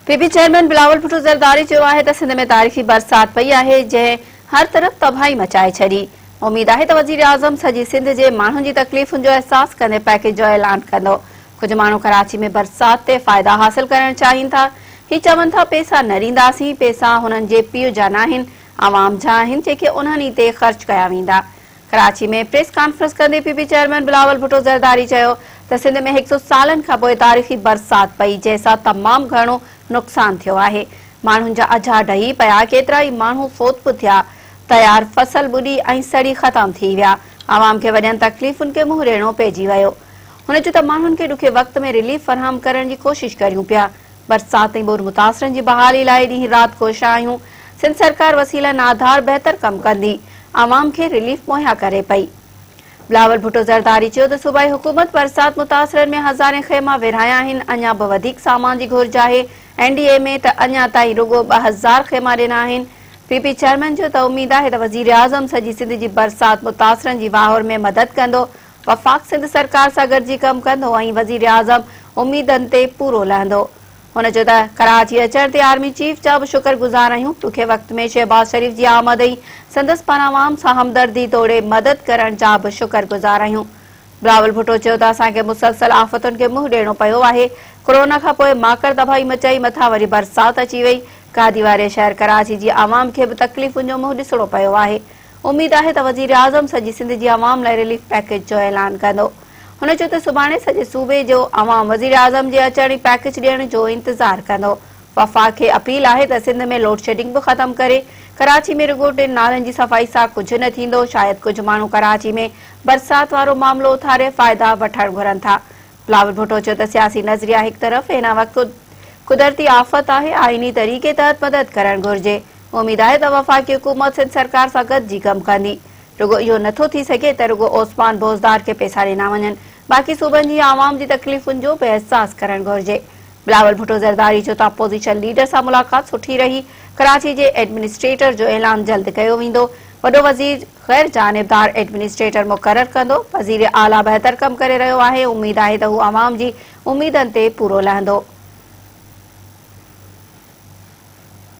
P P chairman Bilawal Bhutto Zardari چيو آهي ته سنڌ ۾ تاريخي برسات پئي آهي جنهن هر طرف تباهي مچائي ڇڏي، اميد آهي ته وزيراعظم سڄي سنڌ جي ماڻهن جي تڪليفن جو احساس ڪندي پيڪيج جو اعلان ڪندو، ڪجهه ماڻهو ڪراچي ۾ برسات تي فائدا حاصل ڪرڻ چاهين ٿا، هي چون ٿا پيسا نه ڏينداسين، پيسا هنن جي پيء جا ناهن، عوام جا آهن جيڪي انهن ئي تي خرچ ڪيا ويندا. ڪراچي ۾ پريس ڪانفرنس ڪندي P P chairman Bilawal Bhutto Zardari چيو ته سنڌ ۾ هڪ سئو سالن کانپوء تاريخي برسات پئي جنهن سان تمام گهڻو نقصان ٿيو آهي، ماڻهن جا اجها ڊهي پيا، ڪيترائي ماڻهو فوت به ٿيا، تيار فصل ٻڏي ۽ سڙي ختم ٿي ويا، عوام کي وڏين تڪليفن کي منهن ڏيڻو پئجي ويو. هن چيو ته ماڻهن کي ڏکي وقت ۾ رليف فراهم ڪرڻ جي ڪوشش ڪريون پيا، برسات ۽ ٻوڏ متاثرن جي بحالي لاء ڏينهن رات ڪوشان آهيون، سنڌ سرڪار وسيلن آڌار بهتر ڪم ڪندي عوام کي رليف مهيا ڪري پئي. بلاول ڀٽو زرداري چيو ته صوبائي حڪومت برسات متاثرن ۾ هزارين خيما ورهايا آهن، اڃا به وڌيڪ سامان جي گهرج آهي، اين ڊي ايم اي ته اڃا تائين رڳو 2000 خيما ڏنا آهن. پي پي چيئرمين چيو ته اميد آهي ته وزيراعظم سڄي سنڌ جي برسات متاثرن جي واهر ۾ مدد ڪندو، وفاق سنڌ سرڪار سان گڏجي ڪم ڪندو ۽ وزيراعظم اميدن تي پورو لهندو. هن چيو ته ڪراچي اچڻ تي آرمي چيف جا به شڪر گذار آهيون، ڏکي وقت ۾ شهباز شريف جي آمد ۽ سندس پاران عوام سان همدردي توڙي مدد ڪرڻ جا به شڪر گذار آهيون. بلاول ڀٽو چيو ته اسان کي مسلسل آفتن کي منهن ڏيڻو پيو آهي، ڪورونا کانپوء ماڪڙ تباهي مچائي مٿان وري برسات اچي وئي، گادي واري شهر ڪراچي جي عوام کي به تڪليفن جو منهن ڏسڻو پيو آهي. اميد آهي ته وزيراعظم سڄي سنڌ جي عوام لاء رليف پيڪيج جو اعلان ڪندو. هن چيو ته سڀاڻي سڄي صوبي جو عوام وزيراعظم جي اچڻ ۽ پيڪيج ڏيڻ جو انتظار ڪندو. وفاق کي اپيل آهي ته سنڌ ۾ لوڊشيڊنگ به ختم ڪري. ڪراچي ۾ رڳو ٽن نالن جي صفائي سان ڪجهه نه ٿيندو، شايد ڪجهه ماڻهو ڪراچي ۾ برسات وارو معاملو اٿاري فائدا وٺڻ گهرن ٿا. بلاول ڀٽو چيو ته سياسي نظريا هڪ طرف، هن وقت قدرتي آفت آهي، آئيني طريقي تحت مدد ڪرڻ گهرجي. اميد آهي ته وفاقي حڪومت سنڌ سرڪار سان گڏجي ڪم ڪندي. رڳو اهو نٿو ٿي سگهي ته رڳو عثمان بوزدار کي پئسا ڏنا وڃن، باقي صوبن جي عوام جي تڪليفن جو به احساس ڪرڻ گهرجي. بلاول ڀٽو زرداري چيو ته اپوزيشن ليڊر سان ملاقات سٺي رهي، ڪراچي جي ايڊمنسٽريٽر جو اعلان جلد ڪيو ويندو، وڏو وزير غير جانبدار ايڊمنسٽريٽر مقرر ڪندو، وزير اعليٰ بهتر ڪم ڪري رهيو آهي، اميد آهي ته هو عوام جي اميدن تي پورو لهندو.